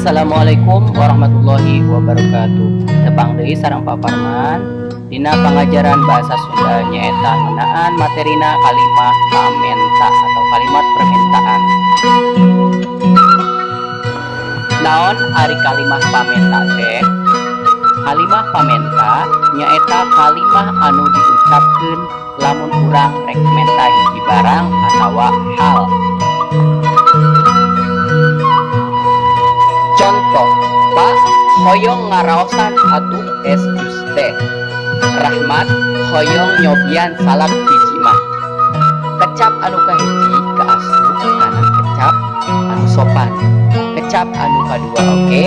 Assalamualaikum warahmatullahi wabarakatuh. Tepang deui sareng Pak Parman dina pangajaran bahasa Sunda, nyaeta ngeunaan materina kalimah pamenta atau kalimat permintaan. Naon ari kalimah pamenta teh? Kalimah pamenta nyaeta kalimah anu diucapkeun lamun urang rek menta hiji barang atawa hal. Contoh, Pak, hoyong ngaraosan atuh es jus teh. Rahmat, hoyong nyobian salak hiji mah. Kecap anu kahiji kaasup kana kecap anu sopan. Kecap anu kadua oge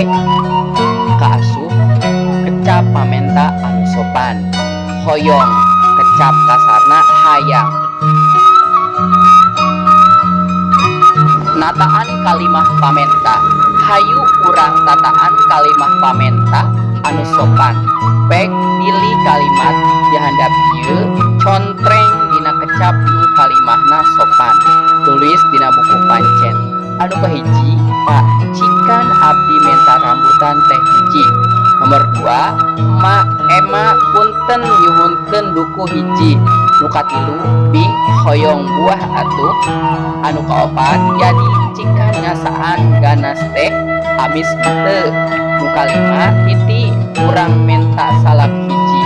kaasup kecap pamenta anu sopan. Hoyong kecap kasarna hayang. Nataan kalimah pamenta. Hayu urang tataan kalimah pamenta anu sopan. Pek pilih kalimat di handap ieu, contreng dina kecap nu kalimahna sopan. Tulis dina buku pancen. Anu kahiji, Pak, cikan abdi menta rambutan teh hiji. Nomor 2, Emak, Ema, punten nyuhunkeun duku hiji. Nu katilu, Bi, hoyong buah atuh. Anu kaopat, Yani, cikan ngasaan ganas teh amis henteu. Nu kalima, Titi, urang menta salak hiji.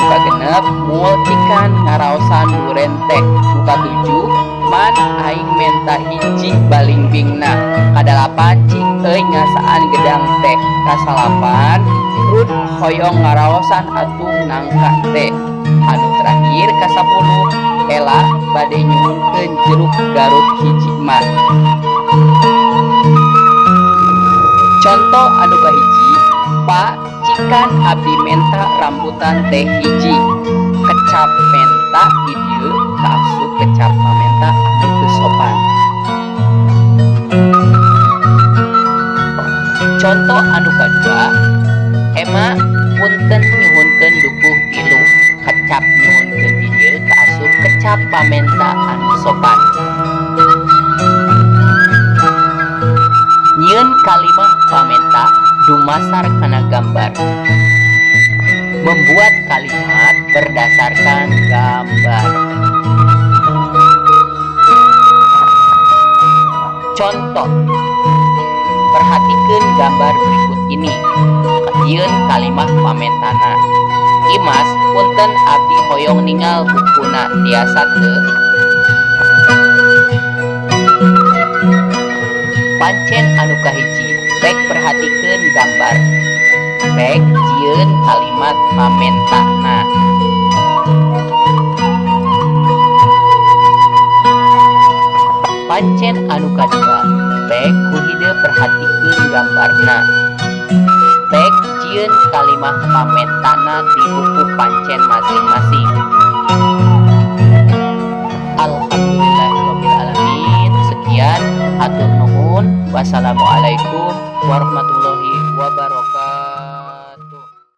Nu kagenep, Mul, cikan ngaraosan duren teh. Nu katujuh, Man, aing menta hiji balingbingna. Kadalapan, Cik euy ngasaan gedang teh. Kasalapan, Rud, hoyong ngaraosan atuh nangka teh. Anu terakhir kasapuluh, Ela, bade nyuhunkeun jeruk Garut hiji mah. Contoh anu kahiji, Pak, cikan abdi menta rambutan teh hiji. Kecap menta di dieu kaasup kecap pamenta anu teu sopan. Contoh anu kadua, Ema, punten nyuhunkeun dukuh tilu. Kecap nyuhunkeun di dieu kaasup kecap pamenta anu sopan. Nyieun kalimah pamenta dumasar kana gambar. Membuat kalimat berdasarkan gambar. Contoh, perhatikan gambar berikut ini. Nyieun kalimah pamentana. Imas, punten abdi hoyong ningal bukuna, tiasa teu? Pancen anu kahiji, pek perhatikeun gambar. Pek jieun kalimat pamentana. Pancen anu kadua, pek ku hideu perhatikeun gambarna. Pek jieun kalimah pamentana di buku pancen masing-masing. Alhamdulillahirabbil alamin. Sekian, hatur nuhun. Wassalamualaikum warahmatullahi.